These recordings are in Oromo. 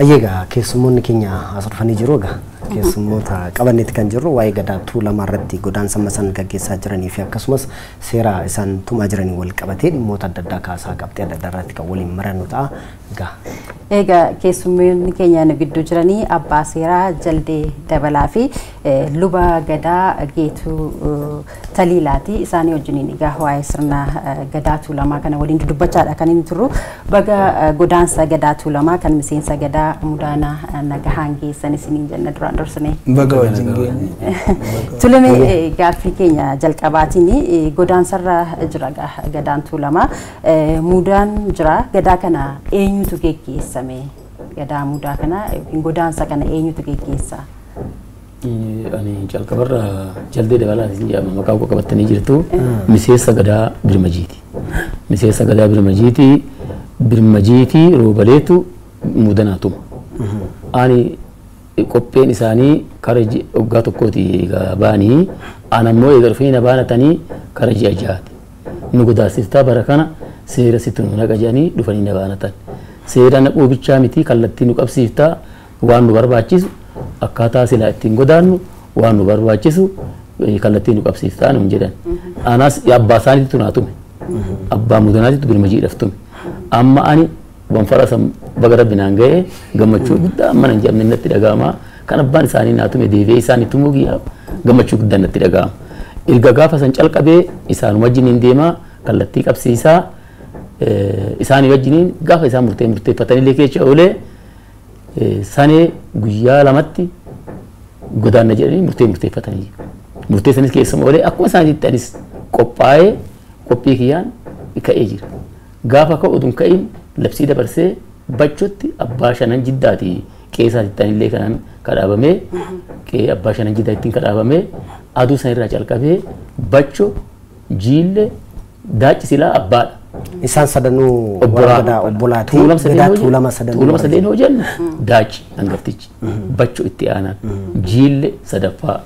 Egaa keessummoonni keenya as dhufanii jiru egaa keessummoota qabanneeti kan jirru waa'ee gadaa Tuulamaa irratti godaansa isaan gaggeessaa jiranii fi akkasumas seera isaan tumaa jiranii wal qabatee dhimmoota adda addaa kaasaa qabxee adda addaa irratti kan waliin marannu ta'a. Egaa Egaa keessummoonni keenya nu gidduu jiranii abbaa seeraa Jaldee Dabalaa fi luba gadaa Geetuu Taliilaati. Isaanii wajjiniin egaa waa'ee sirna gadaa Tuulamaa kana waliin dudubbachaadha kan inni turru. Baga godaansa gadaa Tuulamaa kan miseensa gadaa Mudaanaa nagahaan geessan isiniin jenna duraan dursine. Baga wajjin geenye. Tuleme gaaffii keenya jalqabaatiin godaansarra jira gadaan Tuulamaa. Mudaan jira gadaa kana eenyutu geggeessame? Gadaa mudaa kana yookiin godaansa kana eenyutu geggeessa? Ani jalqabarra Jaldee Dabalaa jedhama maqaa koo qabattanii jirtu. Miseensa gadaa Birmajiiti. Miseensa gadaa Birmajiiti. Birmajii fi Roobaleetu mudanaa tuma. Ani qopheen isaanii kara waggaa tokkooti egaa ba'anii an ammoo eega dhufanii na baanatanii kara ji'a ja'aati. Nu godaansiftaa bara kana seera sitti nu naqa jedhanii dhufanii na baanatan. Seera naquu bichaa miti kallattii nu qabsiiftaa waan nu barbaachisu akkaataa silaa ittiin godaannu waan nu barbaachisu kallattii nu qabsiiftaa nuun jedhan. Anas abbaa isaaniitu naa tume. Abbaa mudanaatitu Birmajiidhaaf tume. Amma ani wanfara san baga rabbi naan ga'ee gammachuu guddaa amma nan jedhamne natti dhaga'ama. Kan abbaan isaanii naa tume deebi'ee isaanii tumuu kiyyaaf gammachuu guddaan natti dhaga'ama. Erga gaafa san calqabee isaan wajjiniin deemaa kallattii qabsiisaa isaanii wajjiniin gaafa isaan murtee murteeffatanillee keessa oolee sanee guyyaa lamatti godaanna jedhanii murtee murteeffatanii. Murtee sanis keessuma oolee akkuma isaaniitti anis qophaa'ee qophii kiyyaan ka'ee jira. Gaafa ka'u utuu hin ka'in labsii dabarsee bachutti abbaa shanan jiddaati qe'ee illee kanan kadhaabamee qe'ee abbaa shanan jiddaa ittiin kadhaabamee aduu san irraa calqabee bacho jiille daachi silaa abbaadha. Isaan sadanuu warra gadaa obbolaati. Gadaa Tuulama sadanuu. Tuulama sadeen hoo jennu daachi hangaftichi bacho itti aanaan jiille sadaffaa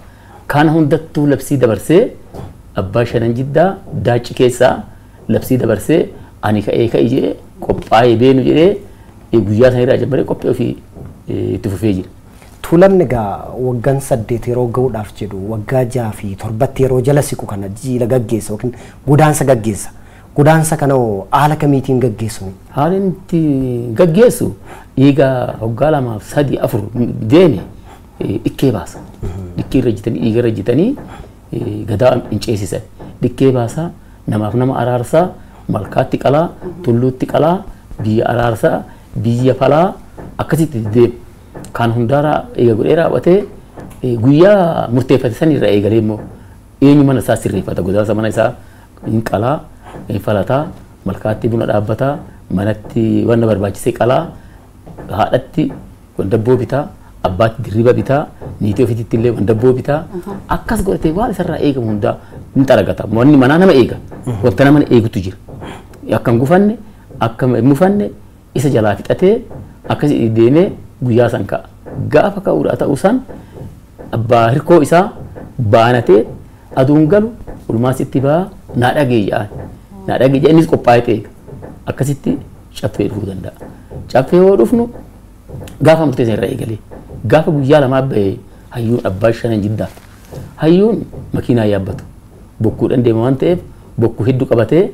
kan hundattuu labsii dabarsee abbaa shanan jiddaa daachi keessaa labsii dabarsee ani ka'ee ka'e jedhee qophaa'ee beenu jedhee guyyaa sana irraa jalqabee qophii ofii itti fufee jira. Tuulamni egaa waggaan 8 yeroo ga'uudhaaf jedhu waggaa 6 fi 7tti yeroo jala siqu kana jiila gaggeessa yookiin godaansa gaggeessa. Godaansa kana haala kamiitiin gaggeessu? Haalli itti gaggeessu dhiiga waggaa 2 3 4 deeme dhikkee baasa. Dhikkee irra jitanii dhiiga irra jitanii gadaa hin ceesisan. Dhikkee baasaa namaaf nama araarsaa malkaatti qalaa tulluutti qalaa biyya araarsaa biyya falaa akkasitti deema. Kan hundaara eega godhee raawwatee guyyaa murteeffate san irraa eegalee immoo eenyu mana isaa sirreeffata godaansa mana isaa hin qalaa hin falataa malkaatti buna dhaabbataa manatti wanna barbaachise qalaa haadhatti wandabboo bitaa abbaatti dirriba bitaa niitii ofiitti illee wandabboo bitaa akkas godhatee waan isarraa eegamu hundaa hin xaragata. Wanni manaa nama eega wanta nama eegutu jira. Akka hin gufanne akka hin mufanne isa jalaa fixatee akkasi deemee guyyaa san ka'a. Gaafa ka'uudha ta'uu san abbaa hirkoo isaa baanatee aduun galu ulmaas itti ba'a naa dhageeyyaan. Naa dhageeyyaa innis qophaa'ee eega. Akkasitti caffee dhufuu danda'a. Caffee yoo dhufnu gaafa murtee irraa eegalee gaafa guyyaa lamaa ba'ee hayyuun abbaa shanan jiddaa. Hayyuun makiinaa yaabbatu. Bokkuudhaan deema waan ta'eef bokkuu hedduu qabatee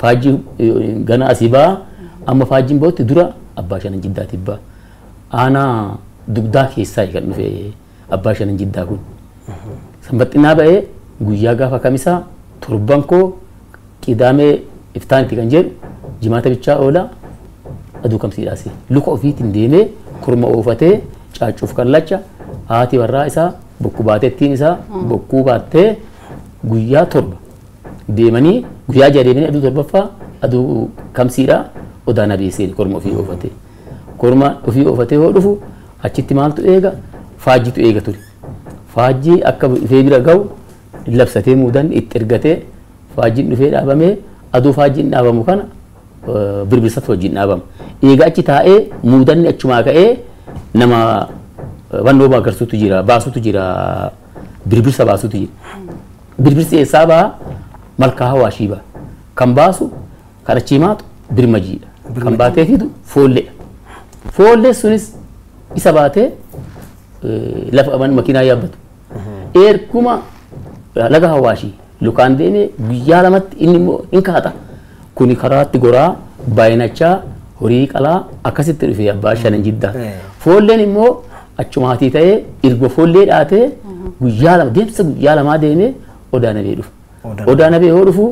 faajjii gana asii ba'a amma faajjiin ba'utti dura abbaa shanan jiddaatiif ba'a. Aanaa dugdaa keessaa kan dhufe abbaa shanan jiddaa kun. Sanbaxinaa ba'ee guyyaa gaafa kamisaa torban koo qidaamee iftaanitti kan jedhu jimaata bichaa oola aduu kamsiidhaase. Luka ofiitiin deemee korma oofatee caacuuf kallacha haati warraa isaa bokkuu baatettiin isaa bokkuu baattee guyyaa 7 deemanii guyyaa 6 deemanii aduu 7ffaa aduu kamsiidhaa odaa nabeessee korma ofii oofatee. Korma ofii oofatee yoo dhufu achitti maaltu eega faajjitu eega ture. Faajjii akka dhufee bira ga'u labsatee muudan itti ergatee faajjiin dhufee dhaabamee aduu faajjiin dhaabamu kana birbisatu wajjin dhaabama. Eega achi taa'ee muudanni achumaa ka'ee nama wannoo agarsuutu jira baasutu jira birbirsa baasutu jira. Birbirsi eessaa ba'a malkaa hawaashii ba'a. Kan baasu kan achii maatu birmajiidha. Kan baatee fidu foolleedha. Foollee sunis isa baatee lafa makiinaa yaabbatu. Erguma laga Hawaashii lukaan deemee guyyaa lamatti inni immoo hin kaata. Kuni karaatti goraa baay'inachaa horii qalaa akkasitti dhufe abbaa shanan jiddaa. Foolleen immoo achumaatii ta'ee erga foollee dhaatee guyyaa lama deemsa guyyaa lamaa deemee Odaa Nabee dhufa. Odaa Nabee yoo dhufu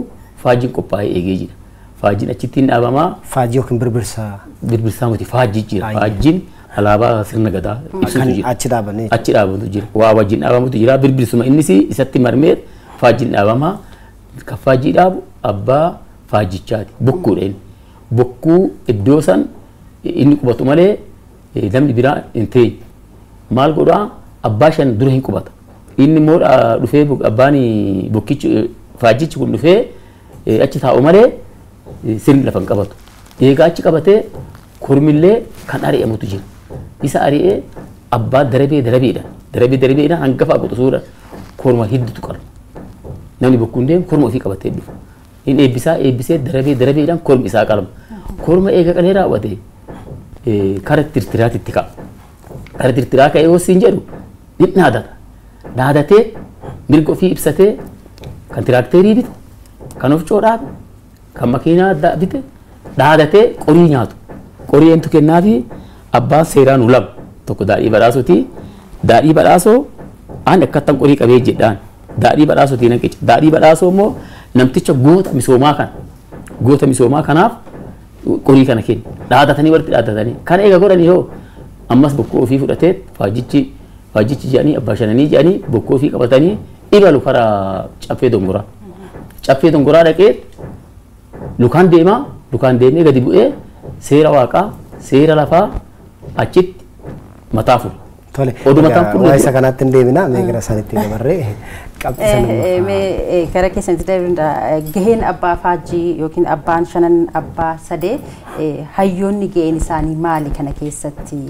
faajjiin qophaa'ee eegee jira. Faajjiin achitti hin dhaabamaa. Faajjii yookiin birbirsaa. Birbirsaa miti faajjii jira. Faajjiin alaabaa sirna gadaa ibsutu jira. Achi dhaabanii. Achi dhaabantu jira. Waa wajjin dhaabamutu jira. Birbirsuma innis isatti marmee faajjiin dhaabamaa. Kan faajjii dhaabu abbaa faajjichaati. Bokkuudha inni. Bokkuu iddoo san inni qubatu malee namni biraa hin teenye. Maal godhaa abbaa shan dura hin qubata. Inni immoo dhufee abbaan bokkichi faajjichi kun dhufee achi taa'u malee sirni lafa hin qabatu. Egaa achi qabatee kormillee kan ari'amutu jira. Isa ari'ee abbaa darabee darabeedhaan darabee darabeedhaan hangafa quxisuudhaan korma hiddutu qaba. Namni bokkuun deemu korma ofii qabatee dhufa. Inni eebbisaa eebbisee darabee darabeedhaan kormi isaa qalma. Korma eega qalee raawwate kara tirtiraatitti ka'a. Kara tirtiraa ka'ee yoo siin jedhu ni dhaadata. Dhaadatee mirga ofii ibsatee kan tiraakteerii bite, kan ofcoo dhaabe, kan makiinaa addaa bite dhaadatee qorii nyaatu. Qorii eentu kennaafi abbaan seeraa nu lama tokko daadhii badhaasuuti. Daadhii badhaasoo aan akkattan qorii qabee jedhaan daadhii badhaasootii nan qica. Daadhii badhaasoo immoo namticha goota misoomaa kana goota misoomaa kanaaf qorii kana kenna. Dhaadatanii walitti dhaadatanii kana eega godhanii hoo ammas bokkuu ofii fudhatee faajjichi faajjichi jedhanii abbaa shananii jedhanii bokkuu ofii qabatanii ibalu karaa caffee dongoraa. Caffee dongoraa dhaqee lukaan deemaa lukaan deemee gadi bu'ee seera waaqaa seera lafaa achitti mataa furu. Tole. Oduu mataan furu. Waa isa kanaatti hin deebina mee gara isaaniitti dabarree qabxii sana. Mee gara keessanitti deebina gaheen abbaa faajjii yookiin abbaan shanan abbaa sadee hayyoonni gaheen isaanii maali kana keessatti?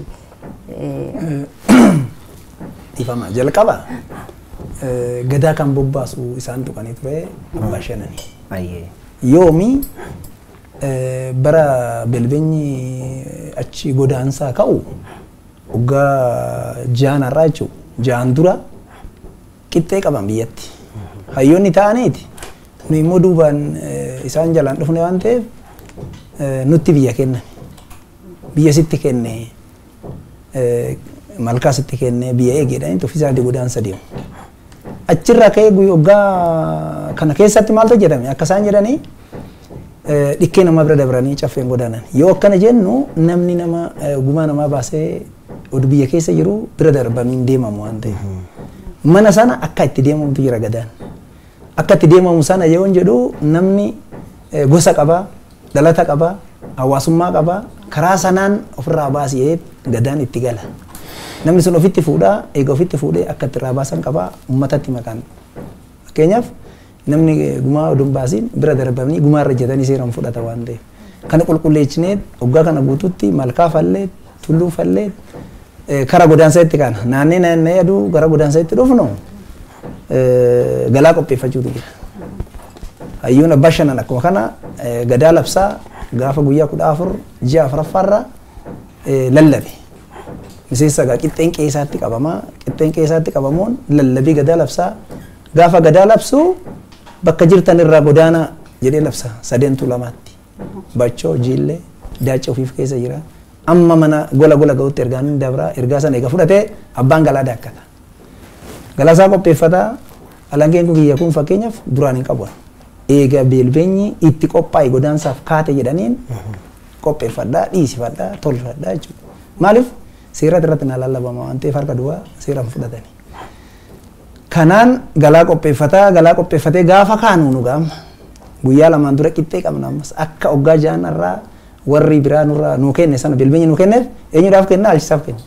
Ifama jalqaba gadaa kan bobbaasu isaan tuqanii ture abbaa shananii. Yoomi bara belbeenyi achi godaansaa ka'u waggaa ja'an har'aa jechuudha. Ja'an dura qixxee qaban biyyatti. Hayyoonni ta'aniiti. Nu immoo duubaan isaan jalaan dhufne waan ta'eef nutti biyya kennan. Biyya sitti kenne malkaa sitti kenne biyya eegeedhaan ofiisaatii godaansa deemu. Achirraa ka'ee waggaa kana keessatti maaltu jedhame akka isaan jedhanii dhikkee nama bira dabranii caffeen godaanan. Yoo akkana jennu namni nama gumaa namaa baasee oduu biyya keessa jiru bira darbamiin deemamu waan ta'eef. Mana sana akka itti deemamutu jira gadaan. Akka itti deemamu sana yoo jedhu namni gosa qabaa, dhalata qabaa, hawaasummaa qabaa, karaa sanaan ofirraa baasee gadaan itti gala. Namni sun ofitti fuudhaa, eega ofitti fuudhee akka itti irraa baasan qabaa, uummatatti maqaan. Fakkeenyaaf namni gumaa oduu hin baasiin bira darbamanii gumaa irra jetanii seeraan fudhata waan ta'eef. Kana qulqulleessinee waggaa kana guutuutti malkaa fallee, tulluu fallee kara godaansa itti kaana. Naannee naannee aduu gara godaansa itti dhufnu galaa qopheeffachuutu jira. Hayyuun abbaa shanan akkuma kana gadaa labsaa gaafa guyyaa 14 ji'a afuraffaarra lallabe. Miseensa egaa qixxeen qeessaatti qabamaa qixxeen qeessaatti qabamuun lallabee gadaa labsaa gaafa gadaa labsu bakka jirtan irraa godaanaa jedhee labsa sadeentu lamaatti. Bachoo, Jiillee, Daacee ofiif keessa jira. Amma mana gola gola ga'utti ergaan inni dabraa ergaa sana egaa fudhatee abbaan galaa daakkata. Galaa isaa qopheeffataa alangeen kun kiyya kun fakkeenyaaf duraan hin qabu. Eega beelbeenyi itti qophaa'e godaansaaf kaate jedhaniin qopheeffadhaa, dhiisifadhaa, tolfadhaa jechuudha. Maaliif seera irratti na lallabama waan ta'eef harka duwwaa seeraan fudhatanii. Kanaan galaa qopheeffataa, galaa qopheeffatee gaafa kaanu nu gaama. Guyyaa lamaan dura qixxee qabna ammas akka waggaa ja'an irraa warri biraa nurraa nuu kenne sana bilbeenyi nuu kenneef eenyudhaaf kenna alchisaaf kenne.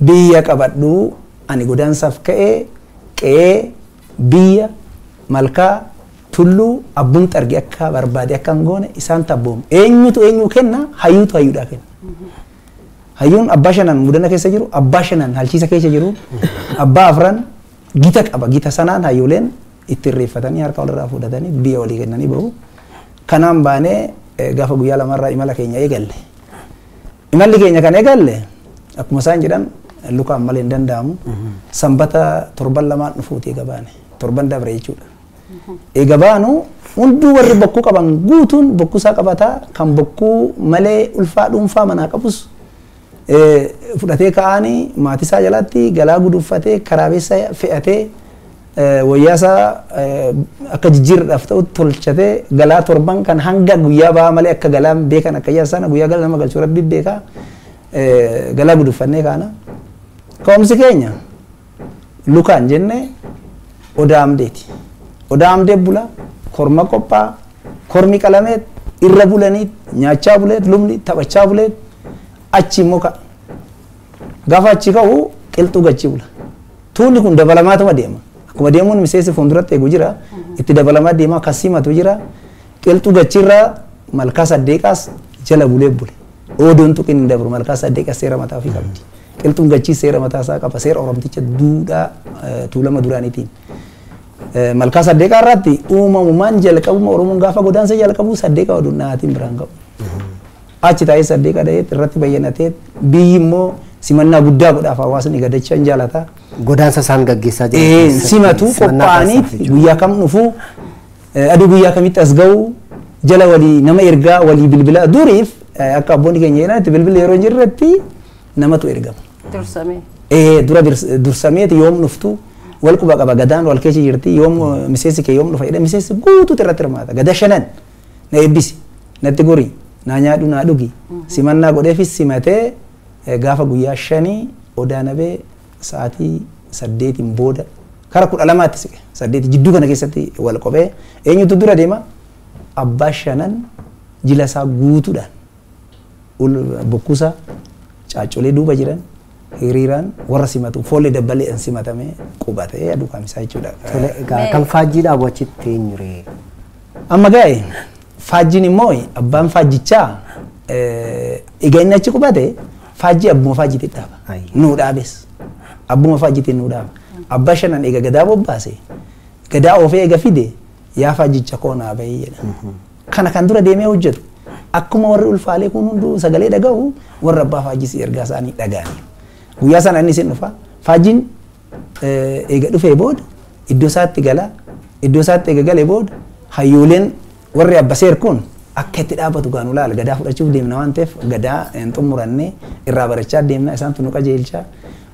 Biyya qabadhuu ani godaansaaf ka'ee qe'ee biyya malkaa tulluu abbuun xarge akka barbaade akka hin goone isaan tabboomu. Eenyutu eenyu kenna hayyuutu hayyuudhaa kenna. Hayyuun abbaa shanan mudana keessa jiru, abbaa shanan halchiisa keessa jiru, abbaa afran gita qaba. Gita sanaan hayyooleen itti irreeffatanii harka walirraa fudhatanii biyya walii kennanii bahu. Kanaan baanee gaafa guyyaa lamarraa imala keenya eegalle. Imalli keenya kan eegalle akkuma isaan jedhan lukaan malee hin danda'amu. Sanbata torban lamaan dhufuuti eega baane. Torban dabre jechuudha. Eega baanu hunduu warri bokkuu qaban guutuun bokkuu isaa qabataa kan bokkuu malee ulfaa dhuunfaa manaa qabus fudhatee ka'anii maatii isaa jalatti galaa guduunfatee karaabeessa fe'atee wayyaa isaa akka jijjiirraadhaaf ta'u tolchatee galaa torban kan hanga guyyaa ba'aa malee akka galaan beekan akka iyyaa sana guyyaa gala nama galchuu rabbi beekaa galaa guduunfannee kaana. Ka'umsi keenya lukaan jennee odaa amdeeti. Odaa amdee bula korma qophaa kormi qalameet irra bulaniit nyaachaa buleet lubni taphachaa buleet achi immoo ka'a. Gaafa achi ka'u qilxuu gachi bula. Tuulli kun dabalamaatuma deema. Akkuma deemuun miseensi fuulduratti eegu jira. Itti dabalamaa deema kan simatu jira. Qilxuu gachiirraa malkaa saddeeqaas jala bulee bule. Odoon tuqin hin dabru malkaa saddeeqaas seera mataa ofii qabdi. Qilxuun gachii seera mataa isaa qaba. Seera Oromticha duudhaa tuulama duraaniitiin. Malkaa saddeeqaa irratti uumamumaan jalqabuma Oromoon gaafa godaansa jalqabu saddeeqa oduun dhahaatiin biraan qabu. Achi taa'ee saddeeqa dhahee irratti bayyanatee biyyi immoo simannaa guddaa godhaaf hawaasni gadachaa hin jaalata. Godaansa isaan gaggeessaa jiran. Simatu qophaa'anii guyyaa kam dhufu aduu guyyaa kamitti as ga'u jala walii nama ergaa walii bilbila duriif akka abboonni keenya jedhanitti bilbilli yeroo hin jirretti namatu ergama. Dursamee. Dura dursameeti yoom dhuftu wal quba qaba gadaan wal keessa jirti yoom miseensi kee yoom dhufa jedhee miseensi guutuutu irratti hirmaata. Gada shanan na eebbisi natti gori naa nyaadhu naa dhugi simannaa godheefis simatee gaafa guyyaa 5 odaa nabee sa'aatii 8 booda kara 12tti siqe 8 jidduu kana keessatti wal qophee eenyutu dura deema abbaa shanan jila isaa guutuudhaan bokkuusaa caaccolee duuba jiran hiriiraan warra simatu foollee dabbaleedhaan simatamee qubatee aduu kaamisaa jechuudha. Tole egaa kan faajjii dhaabu achitti eenyuree? Amma ga'e faajjiin immoo abbaan faajjichaa egaa inni achi qubate faajjii abbuma faajjiitti dhaaba. Nuu dhaabes. Abbuma faajjiitti nuu dhaaba. Abbaa shanan egaa gadaa bobbaase gadaa oofee eega fide yaa faajjicha koo naa bahii jedha. Kana kan dura deemee hojjetu akkuma warri ulfaalee kun hunduu sagalee dhaga'u warra abbaa faajjii ergaa isaanii dhaga'ani. Guyyaa sana inni isin dhufa. Faajjiin eega dhufee booda iddoo isaatti gala. Iddoo isaatti eega galee booda hayyooleen warri abba seer kun akka itti dhaabbatu gaanu laala gadaa fudhachuuf deemna waan ta'eef gadaa hin xumurannee irraa barachaa deemna isaantu nu qajeelcha.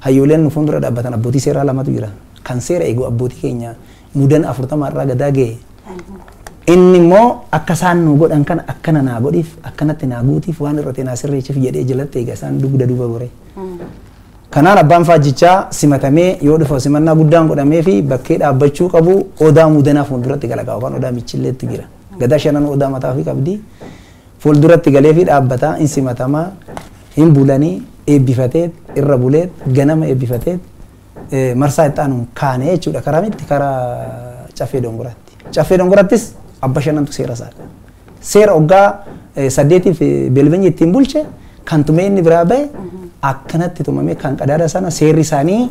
Hayyooleen nu fuuldura dhaabbatan abbootii seeraa lamatu jira. Kan seera eegu abbootii keenya mudan 40 irraa gadaa ga'e. Inni immoo akka isaan nu godhan kana akkana naa godhiif akkanatti naa guutiif waan irratti naa sirreechiif jedhee jalatti eega isaan dugda duuba gore. Kanaan abbaan faajjichaa simatamee yoo dhufa simannaa guddaan godhamee fi bakkee dhaabbachuu qabu odaa mudanaa fuulduratti galagaa yookaan odaa michilleetu jira. Gadaa shanan odaa mataa ofii qabdi. Fuulduratti galee fi dhaabbataa hin simatamaa hin bulanii eebbifatee irra bulee ganama eebbifatee marsaa itti aanuun kaane jechuudha. Karaa miti karaa caffee dongoraatti. Caffee dongorattis abba shanantu seera isaa. Seera hoggaa 8 belbenyi ittiin bulche kan tumee inni biraa bahe akkanatti tumamee kan qadaada sana seerri isaanii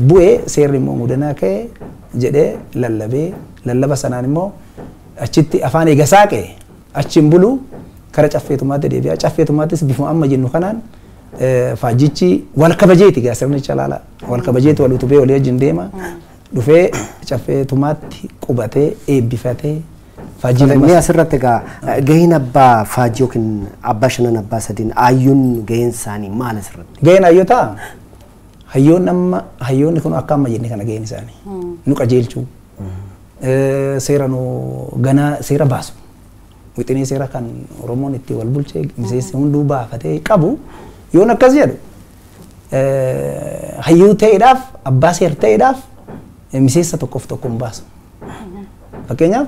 bu'ee seerri immoo mudanaa ka'e jedhee lallabee lallaba sanaan immoo achitti afaan eega saaqe achiin bulu kara caffeetumaatti deebi'a. Caffeetumaattis bifuma amma jennu kanaan faajjichi wal kabajeeti gaa sirnicha laala wal kabajeeti wal utubee walii wajjin deema dhufee caffeetumaatti qubatee eebbifatee faajjii. Mee asirratti egaa gaheen abbaa faajjii yookiin abbaa shanan abbaa sadiin ayyuun gaheen isaanii maal asirratti? Gaheen hayyoota hayyoon amma hayyoonni kun akka amma jenne kana gaheen isaanii nu qajeelchuu seera nu ganaa seera baasu. Wixinee seera kan Oromoon itti wal bulchee miseensi hunduu baafatee qabu yoon akkas jedhu hayyuu ta'eedhaaf abbaa seer ta'eedhaaf miseensa tokkoof tokko hin baasu. Fakkeenyaaf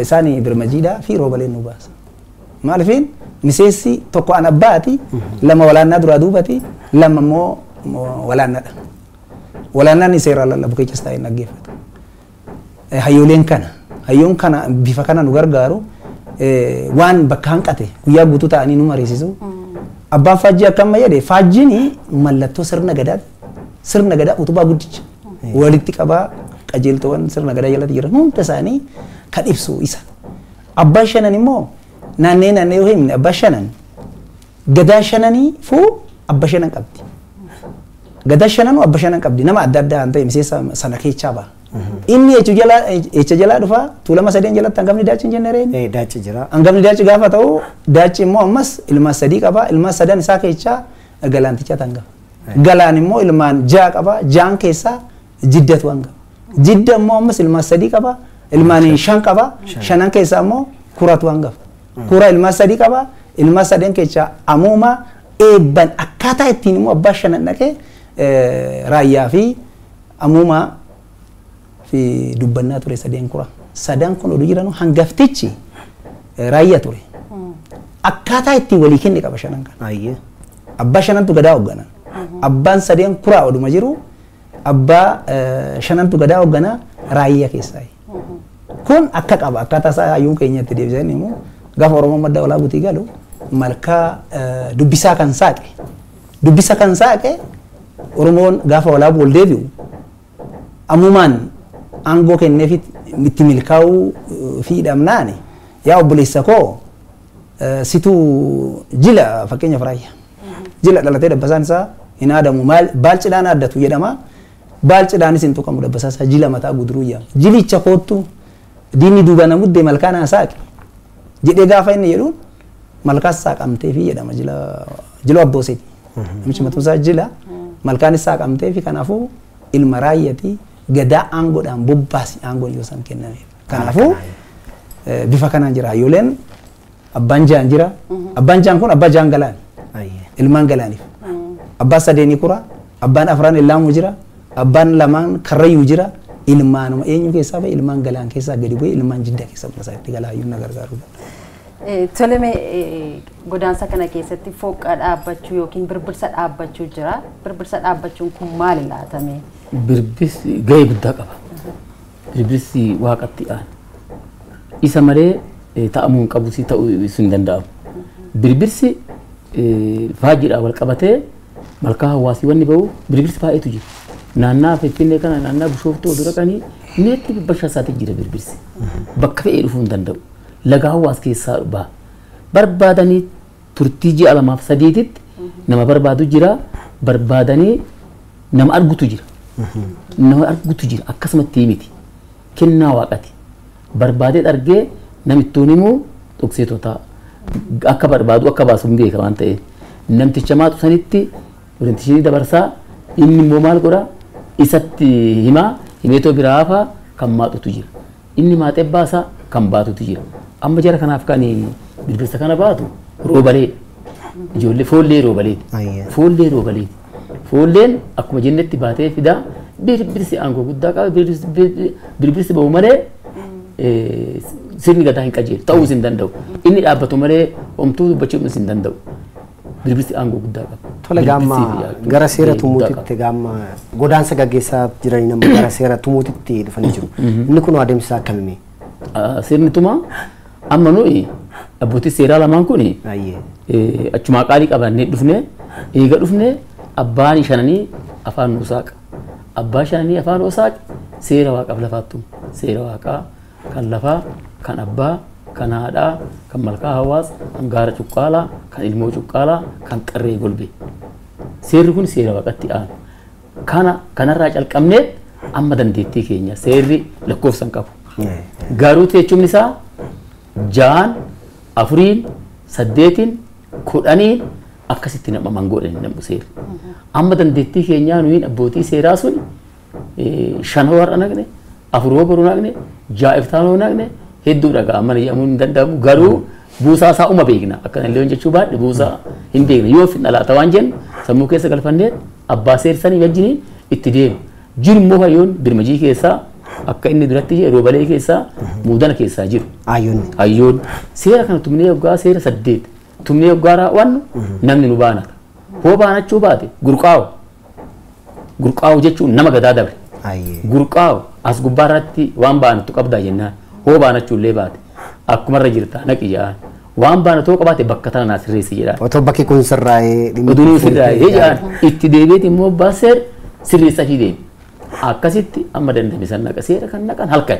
isaan birmajiidhaa fi roobaleen nu baasa. Maaliifin miseensi tokko an abbaati lama walaannaa duraa duubati lama immoo walaannaadha. Walaannaan seera lallabu keessas taa'ee dhaggeeffatu. Hayyooleen kana hayyoon kana bifa kana nu gargaaru waan bakka hanqate guyyaa guutuu ta'anii nu mariisisu. Abbaan faajjii akkam jedhe faajjiin mallattoo sirna gadaati. Sirna gadaa utubaa guddicha walitti qabaa qajeeltowwan sirna gadaa jalatti jiran hunda isaanii kan ibsu isa. Abbaan shanan immoo naannee naannee yoo himne abbaan shanan Gadaa shananii fuu abba shanan qabdi. Gadaa shananuu abba shanan qabdi. Nama adda addaa kan ta'e miseensa sana keessaa ba'a. Inni jecha jalaa dhufa tuulama sadeen jalatti hangafni daachi hin jenne reen. Daachi jira. Hangafni daachi gaafa ta'u daachi immoo ammas ilmaan sadii qaba. Ilmaan sadan isaa keessaa galaanticha hangafa. Galaan immoo ilmaan ja'a qaba. Ja'an keessaa jiddatu hangafa. Jidda immoo ammas ilmaan sadii qaba. Ilmaan shan qaba. Shanan keessaa immoo kuratu hangafa. Kura ilmaan sadii qaba. Ilmaan sadeen keessaa amuuma eebban akkaataa ittiin immoo abbaa shanan dhaqee raayyaa fi amuuma fi dubbannaa ture sadeen kura. Sadan kun oduu jiranu hangaftichi raayyaa ture. Akkaataa ittiin walii kenne qaba shanan kana. Abbaa shanantu gadaa hoogganan. Abbaan sadeen kuraa oduma jiru abbaa shanantu gadaa hoogganaa raayyaa keessaa. Kun akka qaba akkaataa isaa hayyuun keenyatti deebisanii immoo gaafa Oromoon madda olaa butii galu malkaa dubbisaa kan saaqe. Dubbisa kan saaqe Oromoon gaafa walaa ol deebi'u ammumaan aangoo kenneef itti milkaa'uu fi dhabnaani yaa obboleessa koo situu jila fakkeenyaaf raayyaa. Jila dhalatee dabbasaan isaa hin aadamu baalcidhaan aaddatu jedhama. Baalcidhaanis hin tuqamu dabbasaa isaa jila mataa guduruu jedhama. Jilicha koottu diinni duuba namuddee malkaa naa saaqe jedhee gaafa inni jedhuun malkaas saaqamtee fi jedhama jila abbooseeti. Namichi matuun jila malkaanis saaqamtee fi kanaafuu ilma raayyaati gadaa aangoodhaan bobbaasi aangoon yoo san kennameef. Kanaafuu bifa kanaan jira hayyooleen abbaan jaan jira. Abbaan jaan kun abbaa jaan galaani. Ilmaan galaaniif. Abbaan sadeenii kura, abbaan afran illaamu jira, abbaan lamaan karrayyuu jira. Ilmaanuma eenyu keessaa ba'e ilmaan galaan keessaa gadi bu'e ilmaan jiddaa keessaa buna isaatti galaa hayyuun na gargaaru. Toleme godaansa kana keessatti fooqaa dhaabbachuu yookiin birbirsa dhaabbachuu jira. Birbirsa dhaabbachuun kun maali laatame? Birbirsi gahee guddaa qaba. Birbirsi waaqatti aana. Isa malee ta'amuu hin qabu si ta'uu hin danda'amu. Birbirsi faajiidhaan wal qabatee malkaa hawaasii wanni ba'u birbirsi baay'eetu jira. Naannaa Finfinnee kana naannaa Bishooftuu oduu dhaqanii neetti bashaasaatti jira birbirsi. Bakka fe'ee dhufuu hin danda'u. Laga hawaas keessaa ba'a. Barbaadanii turtii ji'a 2 fi 3tti nama barbaadu jira. Barbaadanii nama argutu jira. Nama argutu jira akkasumatti miti. Kennaa waaqati. Barbaadee argee namittuun immoo dhokseetoo ta'a. Akka barbaadu akka baasu hin beeka waan ta'eef. Namticha maatu sanitti orienteeshinii dabarsaa inni immoo maal godhaa isatti himaa himeetoo biraa hafaa kan maaxutu jira. Inni maaxee baasaa kan baatutu jira. Amma jara kanaaf kan birbirsa kana baatu roobalee. Ijoollee foollee roobaleeti. Foollee roobaleeti. Foolleen akkuma jennetti baatee fidaa birbirsi aangoo guddaa qaba. Birbirsi ba'u malee sirni gadaa hin qajeelu ta'uus hin danda'u. Inni dhaabbatu malee homtuu dubbachuus hin danda'u. Birbirsi aangoo guddaa qaba. Tole gaamma gara seera tumuutitti gaamma godaansa gaggeessaa jiranii nama gara seera tumuutitti dhufanii jiru. Inni kun adeemsa akkamii? Sirni tumaa amma nuyi abbootii seeraa lamaan kun achumaa qaalii qabannee dhufne eega dhufne abbaan shananii afaan nuu saaqa. Abbaa shananii afaan nuu saaqa seera waaqaaf lafaattu seera waaqaa kan lafaa kan abbaa kan haadhaa kan malkaa hawaas kan gaara cuqqaalaa kan ilmoo cuqqaalaa kan qarree golbe. Seerri kun seera waaqatti aanu. Kana kanarraa calqabnee amma dandeettii keenya seerri lakkoofsa hin qabu. Garuu teechumni isaa 6, 4, 8, 10 akkasitti nama mangoodhaan nam'u seerri. Amma dandeettii keenyaa nuyin abbootii seeraa sun 5 warra naqne 4 boru naqne 6 iftaanoo naqne hedduu dhagaa amma jedhamuun hin danda'amu garuu buusaa isaa uma beekna akkana illee jechuu baadhe buusaa hin beekna yoo finna laata waan jennu sammuu keessa galfannee abbaa seersanii wajjiniin itti deemu. Jiru immoo hayyoon birmajii keessaa akka inni duratti jedhe roobalee keessaa muudana keessaa jiru. Hayyoon seera kana tumnee yoggaa seera 8 tumnee yoggaa raawwannu namni nu baanata. Hoo baanachuu baate gurqaawu. Gurqaawu jechuun nama gadaa dabre. Gurqaawu as gubbaarratti waan baanattu qabdaa jennaan hoo baanachuu illee baate akkumarra jirta naqi jedhaan waan baanatoo qabaate bakka tana naa sirreessi jedhaan. Otoo bakki kun sirraa'ee Oduun sirraa'ee jedhaan itti deebiiti immoo baaseer sirreessa fi deemi. Akkasitti amma dandame san naqa seera kan naqan halkan.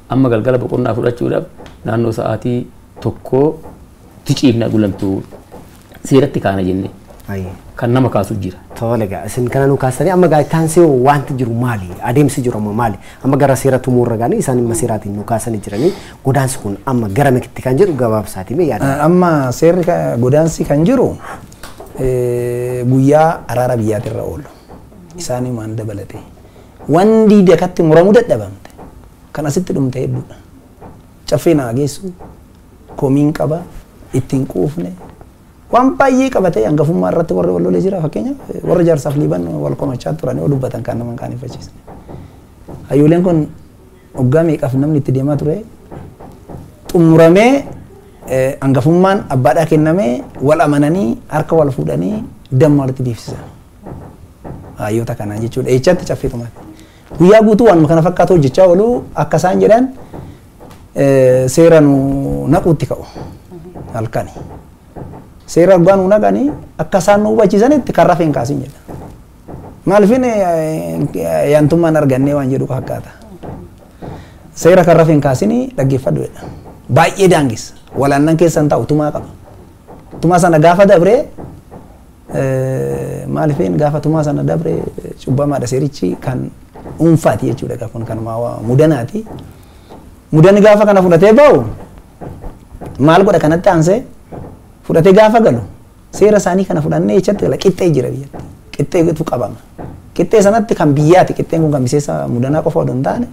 Amma galgala boqonnaa fudhachuudhaaf naannoo sa'aatii 1 ticiifna gulantuu Seeratti kaana jennee. Kan nama kaasu jira. Tole egaa isin kana nu kaasanii amma taansee wanti jiru maali? Adeemsi jiru amma maali? Amma gara seera tumuurra gaanii isaan dhimma seeraatiin nu kaasanii jiranii godaansi kun amma gara mikitti kan jedhu gabaabsaati mee yaada. Amma seerri godaansi kan jiru guyyaa araara biyyaatirra oolu. Isaanii waan dabalate. Wanti dakatti muramuu dadhabamte kan asitti dhumte hedduudha. Caffee naa geessu komiin qaba ittiin quufne. Waan baay'ee qabatee hangafummaa irratti warri wal lolee jira fakkeenyaaf warri jaarsaaf liiban wal komachaa turanii yoo dubbatan kan nama hin qaaneffachiisne. Hayyooleen kun waggaa meeqaaf namni itti deemaa ture xumuramee hangafummaan abbaadhaa kennamee wal amananii harka wal fuudhanii damma walitti biifsisan. Hayyoota kanaa jechuudha. Eechatti caffee tumaatti. Guyyaa guutuu waanuma kana fakkaatu hojjechaa oolu akka isaan jedhan seera nu naquutti ka'u halkani. Seera dhugaa nu naqanii akka isaan nu hubachiisanitti kan rafeen kaasin jedha. Maaliifin yaantummaan argannee waan jedhu fakkaata. Seera kan rafeen kaasinii dhaggeeffadhu jedha. Baay'ee daangessa. Walaannan keessan taa'u tumaa qaba. Tumaa sana gaafa dabree maaliifin gaafa tumaa sana dabree cubbamaadha seerichi kan dhuunfaati jechuudha kun kanuma mudanaati. Mudanni gaafa kana fudhatee ba'u maal godha kanatti aansee fudhatee gaafa galu seera isaanii kana fudhannee jechatti gala qixxee jira biyyatti. Qixxeetu qabama. Qixxee sanatti kan biyyaati qixxeen kun kan miseensa mudanaa qofa odoo hin taane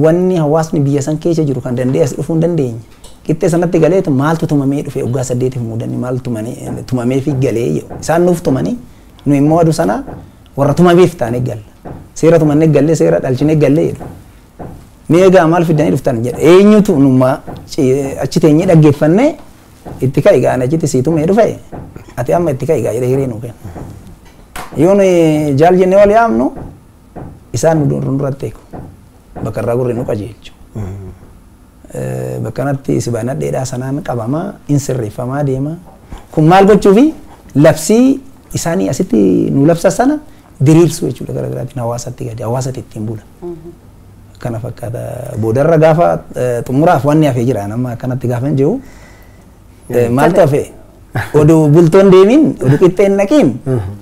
wanni hawaasni biyya san keessa jiru kan danda'e as dhufuu hin dandeenye. Qixxee sanatti galeetu maaltu tumamee dhufe waggaa 8 mudanni maaltu tumamee fi galee jedhu. Isaan nuuf tumanii nu immoo aduu sana warra tumameef taanee galla. Seera tumannee gallee seera dhalchinee gallee jedhu. Mee egaa maal fidanii dhuftan jedha. Eenyutu numa achi teenyee dhaggeeffannee itti ka'i gaa achitti sii tumee dhufe ati amma itti ka'i gaa jedhee hiree nuu kenna. Yoo nuyi jaal jennee wal yaamnu isaan nu duratti eegu. Bakka irraa gurri nu qajeelchu. Bakka kanatti si baanadheedhaa sanaan qabamaa in sirreeffamaa deema. Kun maal gochuufi labsii isaanii asitti nu labsa sana diriirsuu jechuudha gara biraatiin hawaasatti gadi hawaasatti ittiin bula. Kana fakkaata boodarra gaafa xumuraaf wanni hafee jira nama akkanatti gaafa hin jiru maaltu hafee oduu bultoon deemin oduu qixxeen naqiin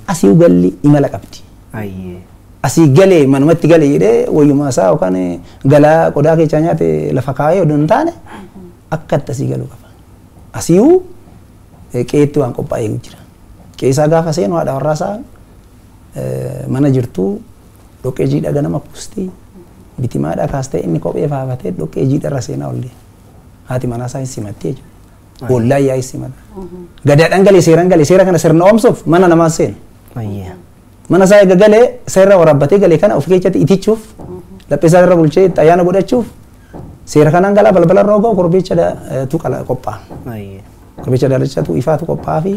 asii galli imala qabdi. Asii galee manumatti galee jedhee wayyumaa isaa yookaan galaa qodaa keessaa nyaate lafa kaa'ee oduu hin taane akkatti asii galuu qaba. Asiiyyuu qe'eetti waan qophaa'ee jira. Qe'eesaa gaafa seenu haadha warraasaa mana jirtuu dhoqqee jiidha ganama kuustii bitimaadhaa kaastee inni kophee faafatee dhoqqee jiidha irra seenaa ol deema. Haati manaasaa hin simatti jechuudha. Ollaa yaa hin simata. Gadaadhaan galee seeraan galee seera kana sirna oomsuuf mana namaa seenu. Mana isaa eega galee seera waraabbatee galee kana of keessatti itichuuf lapheesaa irra bulchee ayyaana godhachuuf seera kanaan galaa balbala irra ogaa korbeecha tu qophaa'a. Korbeecha daalachatu ifaatu qophaa'aa fi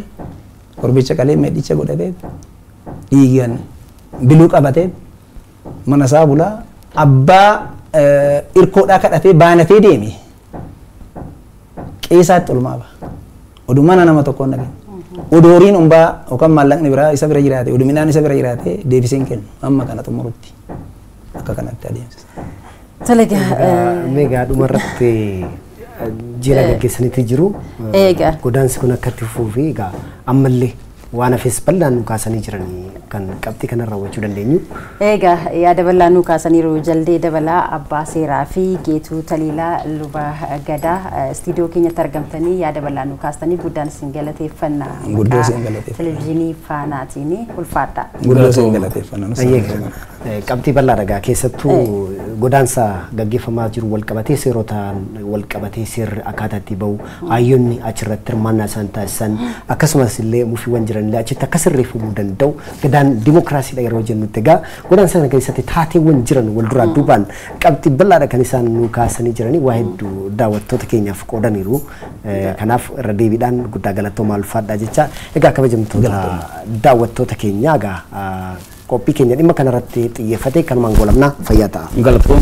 korbeecha qalee medhicha godhatee dhiigan biluu qabatee mana isaa bulaa abbaa irkoodhaa kadhatee baanatee deeme qeesaatti olmaa ba'a. Oduu mana nama tokkoon dhageenye. Oduu horiin ombaa yookaan maallaqni biraa isa bira jiraate oduu midhaan isa bira jiraate deebisee hin kennu amma kana xumurutti akka kanatti adeemsisa. Tole egaa Mee egaa dhumarratti jila gaggeessaniitti jiru. Egaa. Godaansi kun akka itti fufuu fi egaa ammallee waan hafes bal'aan nu kaasanii jiranii kan qabxii kana raawwachuu dandeenyu. Egaa yaada bal'aa nu kaasaniiru Jaldee Dabalaa Abbaa Seeraa fi Geetuu Taliilaa Luba Gadaa istiidiyoo keenyatti argamtanii yaada bal'aa nu kaastanii guddaan isin galateeffanna. Guddoo isin galateeffanna. Televezyiinii Faanaatiin ulfaadha. Guddoo isin galateeffanna. Qabxii bal'aa dhagaa keessattuu godaansa gaggeeffamaa jiru wal qabatee seerotaan wal qabatee seerri akkaataa itti bahu hayyoonni achirratti hirmaannaa isaan taasisan akkasumas illee mufiiwwan jiran illee achitti akka sirreeffamuu danda'u gadaan dimookiraasiidha yeroo jennutti egaa godaansa sana keessatti taateewwan jiran wal duraa duubaan qabxii bal'aadha kan isaan nu kaasanii jiranii waa hedduu daawwattoota keenyaaf qoodaniiru. Kanaaf irra deebiidhaan guddaa galatoomaa ulfaadha jecha egaa kabajamtoota daawwattoota keenyaa egaa qophii keenya dhimma kanarratti xiyyeeffate kanumaan goolabnaa fayyaa ta'a. Galatooma.